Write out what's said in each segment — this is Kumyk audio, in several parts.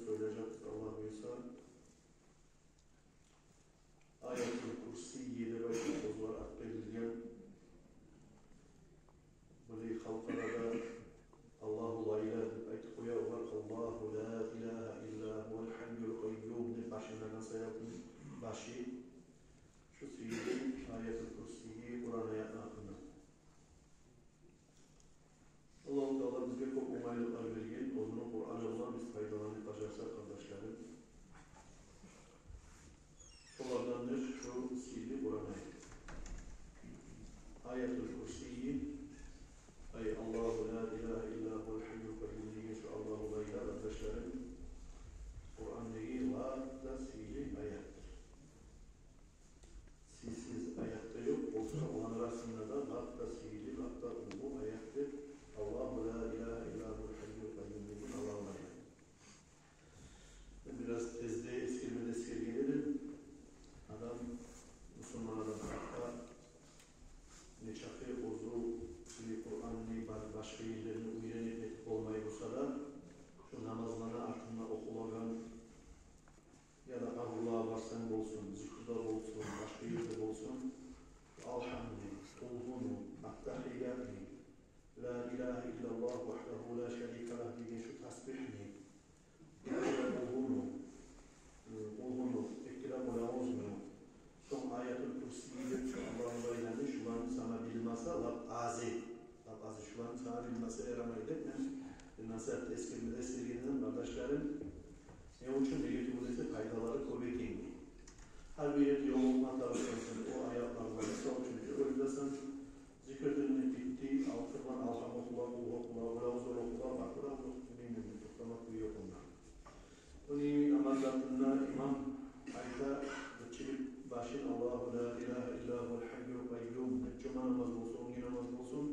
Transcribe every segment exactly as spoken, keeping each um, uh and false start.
Ойлажакъбыз, Аллагь буюрса, Аятул Курсий деп айтып, оьзюне ат берилген. Булай халкъ арада Аллагьу ла илагьа деп айтып къоя олар. Аллагьу ла илагьа илла гьувал гьайюл къайюм деп башындан саялтын башы. Шу сыйлы Аятул Курсий Къуран аятланы гьакъында. Аллагьу Таала бизге кёп онгайлыкълар берген, оьзюню Къураны булан биз пайдаланып бажарсакъ, къардашларым. Шолардандыр шу сыйлы Къуран аят. Аятул Курсий, ай Аллагьу ла илагьа илла гьувал гьайюл къайюм деген шу Аллагьу ла илагьа, къардашларым, Къурандагъы лап да сыйлы аятдыр. Сыйсыз аят да ёкъ, болса да оланы арасында да лап да сыйлы, лап да уллу аятдыр. Аллагьу ла илагьа илла гьувал гьайюл къайюм деген Аллагьу ла илагьа. Мен бираз тезде эсгерме де эсгерген эдим. Адам, мусулман адам, гьатта нечакъы оьзю Къуръанны ба-, башгъа ерлерин уьйренип этип болмай болса да, шу намазланы артында охулагъан, яда къабурлагъа барсанг болсун, зикруда болсун, башгъа ерде болсун, Алгьамны, Къулгьуну, Аттагьиятны, Ла илагьа иллаллагь вагьдагьу ла шарика лагь деген шу тасбигьни, эки де Къулгьуну, э, Къулгьуну, эки де Къулъагъузну, сонг Аятул Курсий деп шу Аллагьу ла илагьаны, шуланы сана билмесе, лап азы, лап азы, шуланы сана билмесе ярамай деп мен насигьатда эсгерме де эсгерген эдим, къардашларым. Не учун? Неге тюгюл эсе, пайдалары кёп экен. Гьар бир ерде ёлукъма тарыкъсан сен о аятлар булан, мисал учун, бир оьлюп къалсанг, зикрден битди, алтындан Алгьам охула, Къулгьу охула, Къулъагъуз охула, Бакъара охула, билмеймен, токътамакъ ёкъ онда. Ону намаз артында имам айта, гиччирек башын, Аллагьу ла илагьа илла гьувал гьайюл къайюм деп, жума намаз болсун, оьнге намаз болсун.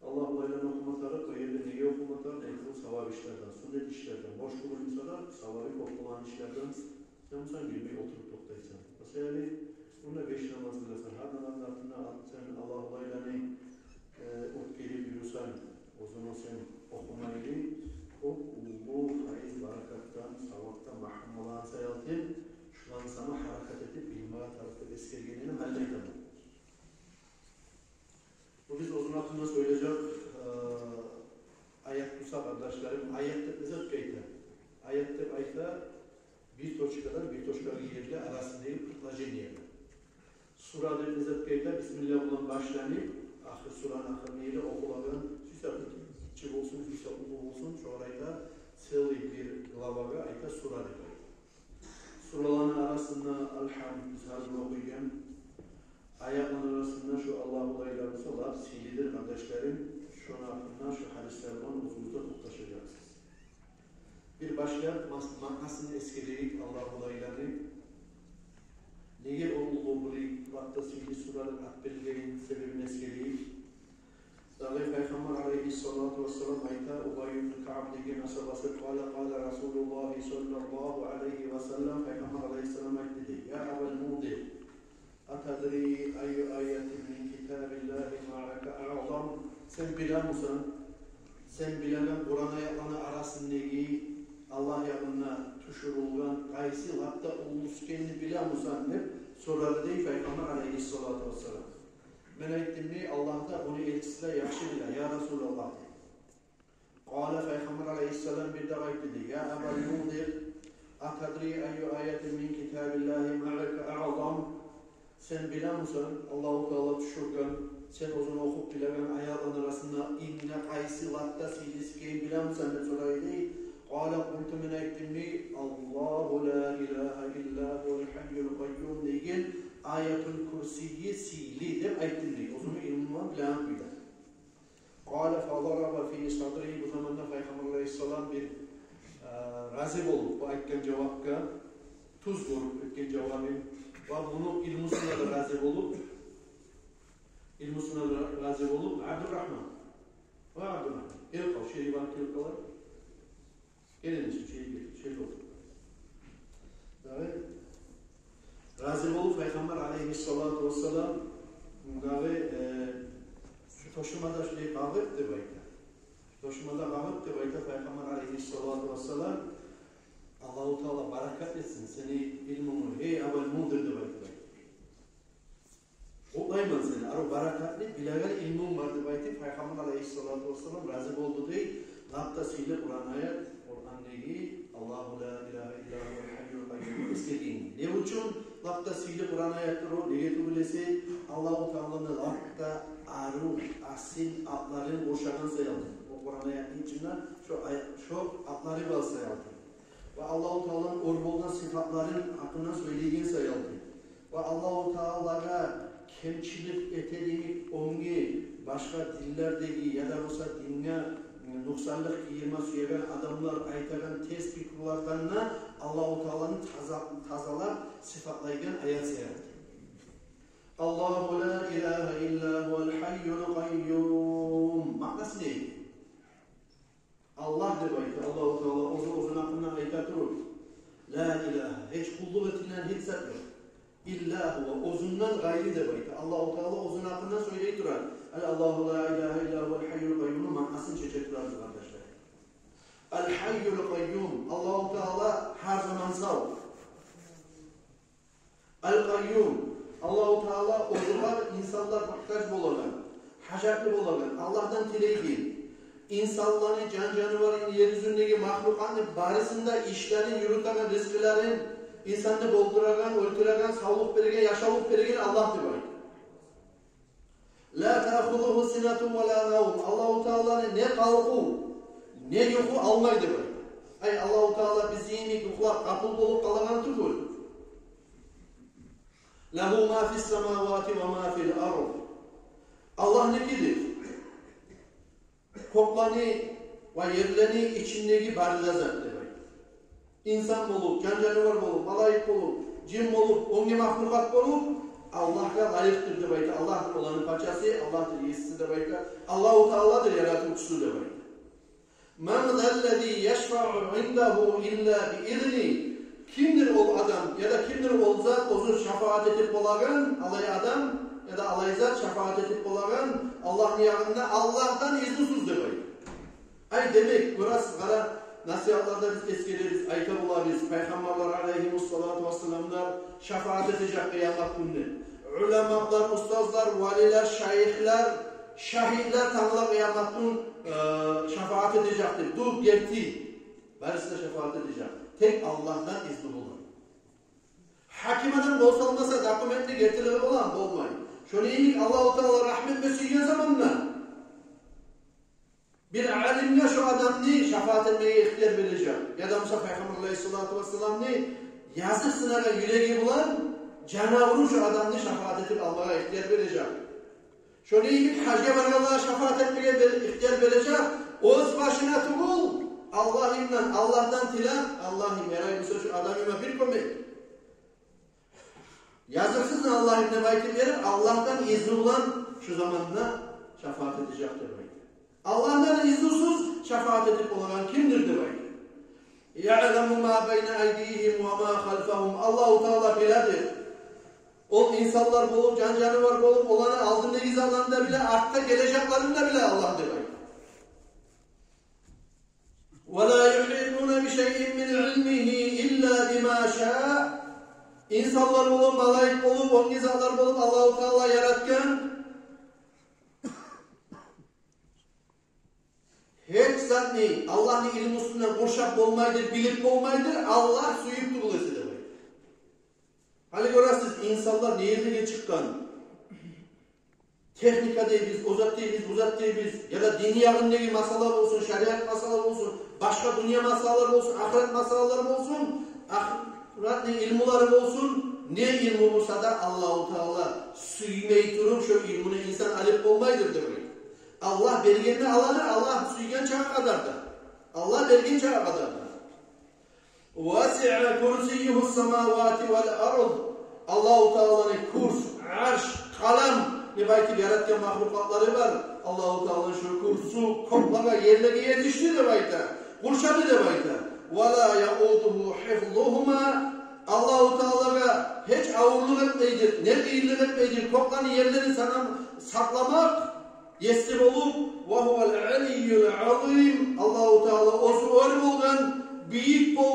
Аллагьу ла илагьаны охума тарыкъ, о ерде неге охума тарыкъ? Бу савап ишлерден, суннат ишлерден, борч тюгюл буса да, савабы кёп болгъан ишлерден. Сен буса билмей олтуруп токътайсан. Масала, гюнде беш намаз къыласан, гьар намазны артында сен Аллагьу ла илагьаны, э, оьтгерип юрюсенг, оьзюню сен охумайлы, о уллу хайыр, баракатдан, савапдан магьрум болагъан саялы, шуланы сама гьаракат этип билмеге тарыкъ деп эсгерген эдим, гьали де айтаман. Бу биз оьзюню гьакъында сёйлежек, э, аят буса, къардашларым, аят деп не затгъа айта? Аят деп айта бир точкадан бир точкагъа ерли арасындагъы предложениеге. Сура деп не затгъа айта? Бисмиллагь булан башланып, ахыр, сураны ахырына ерли охулагъан, сюйсе гиччи болсун, сюйсе уллу болсун, шогъар айта, целый бир главагъа айта сура деп айта. Сураланы арасында Алгьам, биз гьар гюн охуйгъан, аятланы арасында шу Аллагьу ла илагьа буса лап сыйлыдыр, къардашларым. Шону гьакъында шу гьадислер булан оьзюгюз де токъташажакъсыз. Бир башлап мас-, маънасын эсгерейик Аллагьу ла илагьаны. Неге о уллу, булай лап да сыйлы сура деп ат берилгенин себебин эсгерейик. Дагъы Пайхаммар алайгьиссалату вассалам айта, Убай ибн Каъб деген асгьабасы, къала, къала Расулуллагьи саллаллагьу алайгьи ва саллам, Пайхаммар алайгьиссалам айтды дей: «Я Абал Мунзир, атадри айю аятин мин китабиллагьи маака аъзам?» Сен билемисен, сен билеген Къуран аятланы арасындагъы Аллагь ягъындан тюшюрюлген къайсы лап да уллусу экенни билемисен деп сорады дей Пайхаммар алайгьиссалату вассалам. Мен айтдым дей, Аллагь да, ону элчиси де яхшы биле, я Расулаллагь, деп. Къала, Пайхаммар алайгьиссалам бирдагъы айтды дей: «Я Абал Мунзир, атадри айю аятин мин китабиллагьи маака аъзам?» Сен билемисен, Аллагьу Таала тюшюрген, сен оьзюнг охуп билеген аятланы арасында инг де къайсы лап да сыйлысы экенин билемисен деп сорайды дей. Къала, къулту, мен айтдым дей, Аллагьу ла илагьа илла гьувал гьайюл къайюм деген Аятул Курсийи сыйлы деп айтдым дей, оьзюмню илмумдан билеген кюйде. Къала фадараба фи садри, бу заманда Пайхаммар алайгьиссалам бир, э, рази болуп бу айтгъан жавапгъа, тюз гёрюп этген жавабын, ва муну илмусуна да рази болуп, илмусуна да рази болуп, Абдуррагьман, ва Абдуррагьман, гел къал, шери барып гелип къалайыкъ. Гелигиз, шери, шери болуп. Дагъы рази болуп Пайхаммар алайгьиссалату вассалам, дагъы, э, шу тёшемеде шулай къалып деп айта. Тёшемеде къалып деп айта Пайхаммар алайгьиссалату вассалам. Этсин сени илмунгну, гьей Абал Мунзир, деп айтып айта. Къутлайман сени, арив баракатлы, билеген илмунг бар деп айтып, Пайхаммар алайгьиссалату вассалам рази болду дей. Лап да сыйлы Къуран аят, Къурандагъы «Аллагьу ла илагьа илла гьувал гьайюл къайюм» эсгерген. Не учун лап да сыйлы Къуран аяттыр о? Неге тюгюл эсе, Аллагьу Тааланы лап да арив, асил атларын къуршагъан саялы. О Къуран аятны ичинде шо ая-, шо атлары бар саялы. Ва Аллагьу Тааланы оьр болгъан сыфатларын гьакъындан сёйлейген саялы. Ва Аллагьу Таалагъа кемчилик этедими, оьнге башгъа динлердеги яда буса динге нукъсанлыкъ гийирме сюеген адамлар айтагъан терс пикрулардан да Аллагьу Тааланы таза-, тазалап сыфатлайгъан аят саялы. «Аллагьу ла илагьа илла гьувал гьайюл къайюм». Маънасы не? Аллагь деп айта Аллагьу Таала оьзю, оьзюню гьакъында айта туруп. Ла илагьа, гьеч къуллукъ этилеген гьеч зат ёкъ. Илла гьува, оьзюнден къайры деп айта. Аллагьу Таала оьзюню гьакъында сёйлей тура. Ал-, Аллагьу ла илагьа илла гьувал гьайюл къайюмну маънасын чече турабыз, къардашлар. Ал-гьайюл къайюм, Аллагьу Таала гьар заман сав. Ал-Къайюм, Аллагьу Таала оьзю бар инсанлар мугьтаж болагъан, гьажатлы болагъан, Аллагьдан тилейген. Инсанланы, жан-жаныварны, ер юзюндеги махлукъатны барысын да ишлерин юрютеген, ризкъыларын, инсанны болдурагъан, оьлтюреген, савлукъ береген, яшавлукъ береген Аллагь деп айта. Ла таъхузугьу синатун ва ла навм. Аллагьу Тааланы не къалкъув, не юху алмай деп айта. Ай, Аллагьу Таала бизин йимик юхлап, къапул болуп къалагъан тюгюл. Лагьу ма фис самавати ва ма фил ард. Аллагьныкидир кёклени ва ерлени ичиндеги бары да зат деп айта. Инсан болуп, жан-жанывар болуп, малайик болуп, жин болуп, оьнге махлукъат болуп, Аллагьгъа лайыкъдыр деп айта. Аллагьдыр оланы пачасы, Аллагьдыр есиси деп айта. Аллагьу Тааладыр яратывчусу деп айта. Ман заллази яшфаъу индагьу илла би изни. Кимдир ол адам, яда кимдир ол зат, оьзю шафаат этип болагъан, алай адам, яда алай зат шафаат этип болагъан Аллагьны янында Аллагьдан изнусуз деп айта. Ай, демек, гёресиз, къара, насигьатларда биз эсгеребиз, айта болабыз, пайхаммарлар алайгьимуссалату вассаламлар шафаат этежек къыямат гюнде. Уламалар, устазлар, валилер, шайыхлар, шагьитлер тангала къыямат гюн, э, шафаат этежекдир. Ду герти. Барысы да шафаат этежек. Тек Аллагьдан изну болар. Гьаким адам къол салмаса, документни гертилиги боламы? Болмай. Шону йимик Аллагьу Таала рагьму этме сюйген заманда бир алимге шо адамны шафаат этмеге ихтияр бережек. Яда буса Пайхаммар алайгьиссалату вассаламны языкъсынагъан юреги булан жанавуру шо адамны шафаат этип алмагъа ихтияр бережек. Шону йимик гьажгъа баргъанлагъа шафаат этмеге бер-, ихтияр бережек. Оьз башына тюгюл, Аллагьындан, Аллагьдан тилеп, Аллагьым, ярай буса шо адамыма бир кёмек. Языкъсызман, Аллагьым, деп айтып берип, Аллагьдан изну булан шо заманда шафаат этежек деп айта. Аллагьдан изнусуз шафаат этип болагъан кимдир деп айта. Яъламу ма байна айдигьим ва ма халфагьум. Аллагьу Таала биледир. Ол инсанлар болуп, жан-жанывар болуп, оланы алдындагъы затларын да биле, артда гележеклерин де биле Аллагь деп айта. Ва ла югьитуна би шайин мин илмигьи илла бима шаа. Инсанлар болуп, малайик болуп, оьнге затлар болуп, Аллагьу Таала яратгъан гьеч затны Аллагьны илмусундан къуршап болмайдыр, билип болмайдыр, Аллагь сююп тюгюл эсе деп айта. Гьали гёресиз, инсанлар не ерлеге чыкъгъан. Техника дейбиз, о зат дейбиз, бу зат дейбиз, яда дин ягъындагъы масъала болсун, шариат масъала болсун, башгъа дюнья масъалалар болсун, ахырат масъалалар болсун, ахыратны илмулары болсун, не илму буса да Аллагьу Таала сюймей туруп, шо илмуну инсан алып болмайдыр деп айта. Аллагь бергенни аладыр, Аллагь сюйген чакъы къадарда. Аллагь берген чакъы къадарда. Васиа курсийюгьу самавати вал ард. Аллагьу Тааланы курс, арш, къалам деп айтып яратгъан махлукъатлары бар. Аллагьу Тааланы шо курсу кёклеге, ерлеге етишди деп айта. Къуршады деп айта. Ва ла яудугьу гьифзугьума. Аллагьу Таалагъа гьеч авурлукъ этмейдир, не къыйынлыкъ этмейдир кёклени, ерлени санам-, сакъламакъ. Есси болуп, ва гьувал алийюл азим, Аллагьу Таала оьзю оьр болгъан, бийик болгъан.